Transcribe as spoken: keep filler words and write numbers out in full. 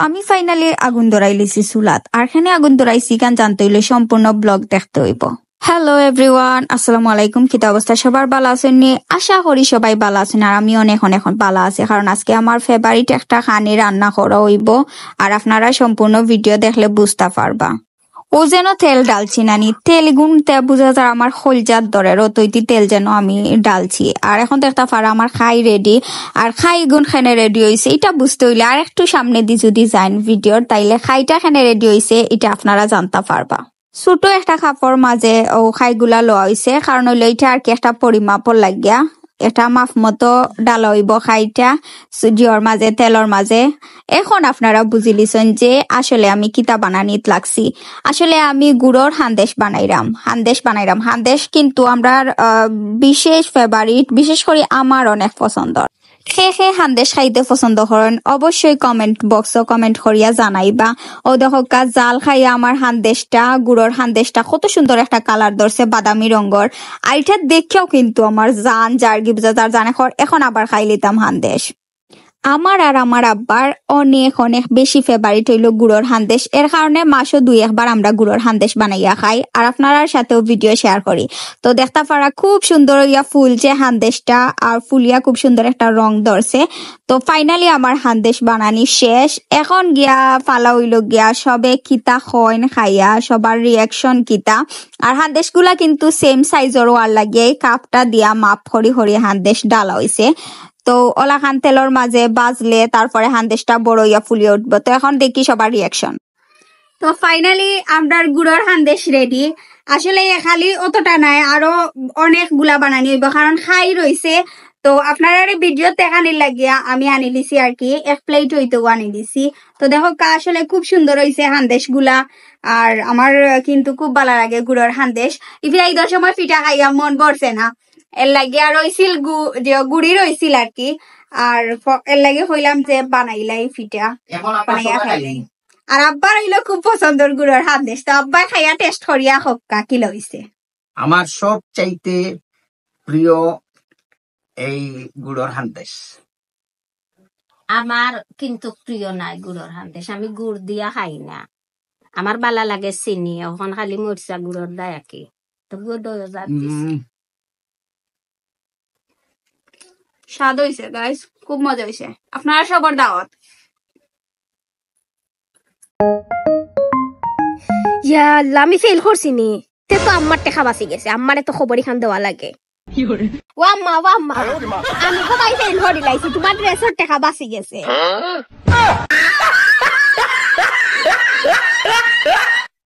আমি ফাইনালি আগুন ধরাই লিছি চুলাত। আর কেনে আগুন ধরাইছি ইখান জানতে অইলে সম্পূর্ণ ব্লগ দেখতে অইবো। হ্যালো এভরিওয়ান, আসসালামু আলাইকুম। কিতা অবস্থা সবার, ভালা আছইন নি? আশা করি সবাই ভালা আছইন, আর আমি অনেক অনেক ভালা আছি, কারণ আজকে আমার ফেভারিট একটা খানি রান্না করা অইবো, আর আপনারা সম্পূর্ণ ভিডিও দেখলে বুঝতা পারবা। অউ যেন তেল ঢালছি নানি, তেল ইগুন তে বুঝা যার আমার কইলজাত ধরের, অতইতি তেল যেন আমি ঢালছি। আর এখন দেখতা পারা আমার খাই রেডি। আর খাই ইগুন কেনে রেডি অইছে, ইটা বুঝতে অইলে আর একটু সামনেদি যুদি যাইন ভিডিওর, তাইলে খাইটা কেনে রেডি অইছে ইটা আপনারা জানতা পারবা। ছোট একটা কাপর মাঝে অউ খাইগুলা লওয়া অইছে, কারণ অইলো ইটা আর কি একটা পরিমাপর লাগিয়া, একটা মাপ মতো ঢালা অইবো খাইটা সু-, জিওর মাঝে, তেলর মাঝে। এখন আপনারা বুঝিলিছইন যে আসলে আমি কিতা বানানিত লাগছি। আসলে আমি গুড়র হান্দেশ বানাইরাম, হান্দেশ বানাইরাম। হান্দেশ কিন্তু আমরার, আহ, বিশেষ ফেভারিট, বিশেষ করি আমার অনেক পছন্দর। কে কে হান্দেশ খাইতে পছন্দ করইন, অবশ্যই কমেন্ট বক্সো কমেন্ট করিয়া জানাইবা। অউ দেখউক্কা, জাল খাইয়া আমার হান্দেশটা, গুড়র হান্দেশটা কত সুন্দর একটা কালার ধরছে, বাদামি রঙর। আর ইটা দেখিয়াউ কিন্তু আমার জান যারগি বুঝা যার, জানে কর, এখন আবার খাইলিতাম হান্দেশ। আমার আর আমার আব্বার অনেক অনেক বেশি ফেভারিট অইলো গুড়র হান্দেশ, এর কারণে মাসো দুই একবার আমরা গুড়র হান্দেশ বানাইয়া খাই। আর আপনারার সাথেও ভিডিও শেয়ার করি। তো দেখতা পারা খুব সুন্দর অইয়া ফুলছে হান্দেশটা, আর ফুলিয়া খুব সুন্দর একটা রং ধরছে। তো ফাইনালি আমার হান্দেশ বানানি শেষ। এখন গিয়া ফালা অইলো গিয়া সবে কিতা কইন খাইয়া, সবার রিয়াকশন কিতা। আর হান্দেশগুলা কিন্তু সেম সাইজর অওয়ার লাগিয়া এই কাপটা দিয়া মাপ করি করি হান্দেশ ঢালা অইছে। তো অলাখান তেলর মাঝে ভাজলে তারপরে হান্দেশটা বড় অইয়া ফুলিয়া উঠবো। তো এখন দেখি সবার রিয়াকশন। তো ফাইনালি আমরার গুড়র হান্দেশ রেডি। আসলে খালি অতটা নায়, আরো অনেকগুলা বানানি অইবো, কারণ খাই রইছে। তো আপনারারে ভিডিও দেখানির লাগিয়া আমি আনিলিছি আর কি, এক প্লেট অইতো আনিলিছি। তো দেখউক্কা, আসলে খুব সুন্দর অইছে হান্দেশগুলা। আর আমার কিন্তু খুব ভালা লাগে গুড়র হান্দেশ। ইফিরা ঈদর সময় ফিঠা খাইয়া মন ভরছে না, এর লাগি আর অইছিল গু-, যে গুড়ি রইছিল আর কি। আর ফ-, এর লাগি কইলাম যে বানাইলাই ফিঠা, এখন আমরা বানাইয়া সবাই খাইলাই। খাইলাই। আর আব্বার অইলো খুব পছন্দর গুড়র হান্দেশ, তো আব্বায় খাইয়া টেস্ট করিয়া কউক্কা কিলা অইছে। আমার সব চাইতে প্রিয় এই গুড়র হান্দেশ। আমার কিন্তু প্রিয় নায় গুড়র হান্দেশ, আমি গুড় দিয়া খাই না। আমার ভালা লাগে চিনি, অখন খালি মরিচা গুড়র দায় আর কি। তো গুড় অইয়া যার দিছে। উম। স্বাদ অইছে গাইস, খুব মজা অইছে। আপনারা সবার দাওয়াত। ইয়া আল্লাহ, আমি ফেইল করছি নি। তে তো আম্মার টেকা বাঁচি গেছে, আম্মারে তো খবর ইখান দেওয়া লাগে। ও আম্মা, ও আম্মা, আমি তো ভাই ফেইল করিলাইছি, তুমার ড্রেসর টেকা বাঁচি গেছে।